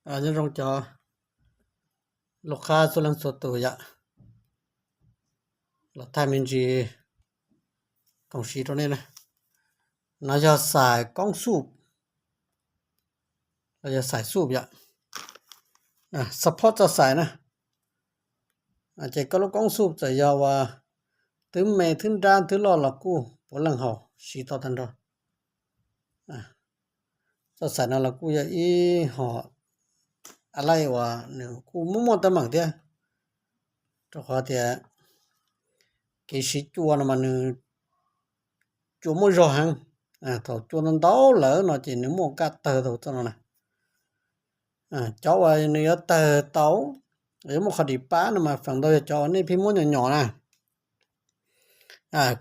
Nyob zoo cov lub qab txhua leej txhua tus yom, los thaij me ntsis koom siv rau nej na. No yog xais koob xuj, los yog xais xuj yom, support txoj xais na. Ces koj lub koob xuj txawm yog uas twb me twb nrab twb loj los kuj puav leej haus siv tau tag nrho. Txoj xais no los kuj yog ib hom a laij uas nws kuj muaj muaj teeb meem thiab, rau qhov tias kev siv cua no mas nws cua muaj zog heev. Thaum cua ntau ntau lawm no ces nws muaj kaj tawg tau txoj no na. Cov uas nws yuav tawg tau, yuav muaj qhov dim pab no mas feem ntau yog cov uas nej phij muab nyom nyom na,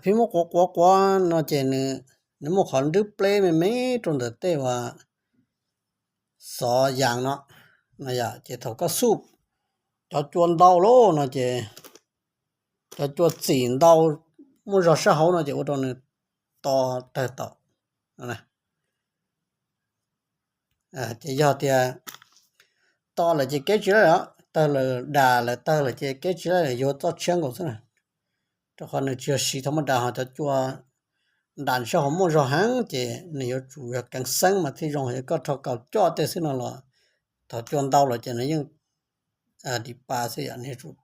phij muab quav quav quav no ces nws muaj qhov nrwb pleb me me rau ntawm tej uas xov yas no, no yom, ces thaum koj xuj cov cua ntau lawm no ces cov cua txim ntau muaj zog sab hauv no ces ua rau nws to tawg tau. Ces yog tias to lawm ces keb tsis laij, tawg lawm, das lawm tawg lawm ces keb tsis laij, yuav txoj tshiab nkaus xwb na. Rau qhov nws tsis yog siv thaum muaj das, ho cov cua das sab hauv muaj zog heev ces nws yuav tsum yog keev xeeb mas thiaj zoo. Yog koj rho kaus coj tej xwb no los thaum cua ntau lawm ces nws yeej dim pa xwb yom, nws yuav tsum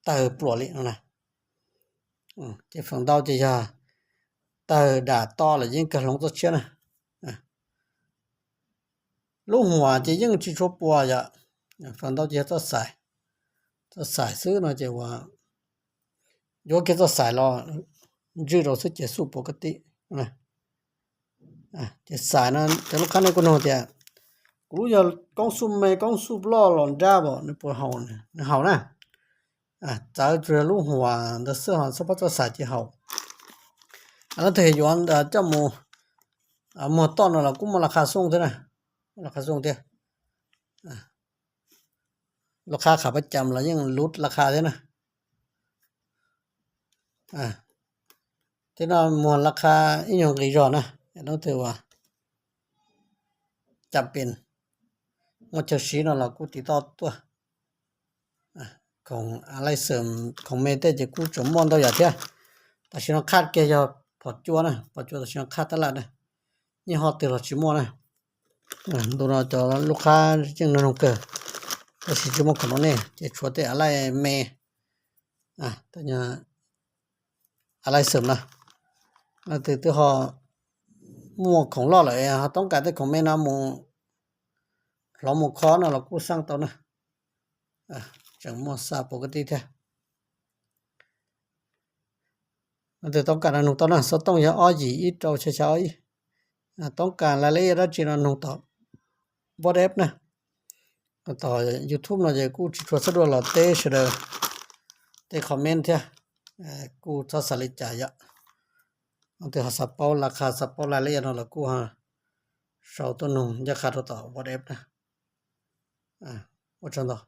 tawg pluas li no na. Ces feem ntau ces yog tawg das to lawm yeej kawg hloov txoj tshiab na. Lub huam ces yeej tsis tshua puas yom, feem ntau ces yog txoj xais, txoj xais xwb no ces uas yuav kiag txoj xais los ntswj rau xwb ces xuj puas koj tib. Ces xais no cov lub qab nej kuj nug tias kuv lub yog koob xuj me koob xuj loj los nrab os, nws puas haus? Nws haus na. Txawv tsuas yog lub huam ntawd xwb ho txhob pab txoj xais ces haus. Leej twg yuav coj mus muag toj no los kuj muaj las qha xooj thiab na, muaj las qha xooj thiab. Lub qhab qham pab cam los yeej luv las qha thiab na. Thiab no muag las qha ib nyuag nqis zog na, leej twg uas cam pes muaj chaw siv no los kuj tiv toj tuaj. Khoom a laij xwm khoom me tej ces kuj tseem muaj ntau yam thiab. Tam sim no qhaj kiag yog phom cua na, phom cua tam sim no qhaj tab laj na, yeej ho twg los tsis muaj na. Ntu no cov lub qhab yeej nug noog kawg, tab sis tsis muaj khoom rau nej ces tshuav tej a laij me, a laij xwm na. Leej twg twb ho muaj khoom loj lawm ho toob kas tej khoom me no mus hloov mus kho no los kuj xaj tau na. Tseem muaj xa pus kab tib thiab. Leej twg toob kas no nug tau na, xov tooj yog ob yim ib rau xya xya ob ib. Toob kas lais laj yaj dab tsi no nug tom WhatsApp na. Tom YouTube no ces kuj tsis tshua txawj dua los teb sawv daws tej comment thiab, kuj txhob xav li cas yom. Leej twg ho xav paub las qha xav paub lais laj yaj no los kuj sau tuaj nug ncaj qha rau tom WhatsApp na. Ua tsaug ntau.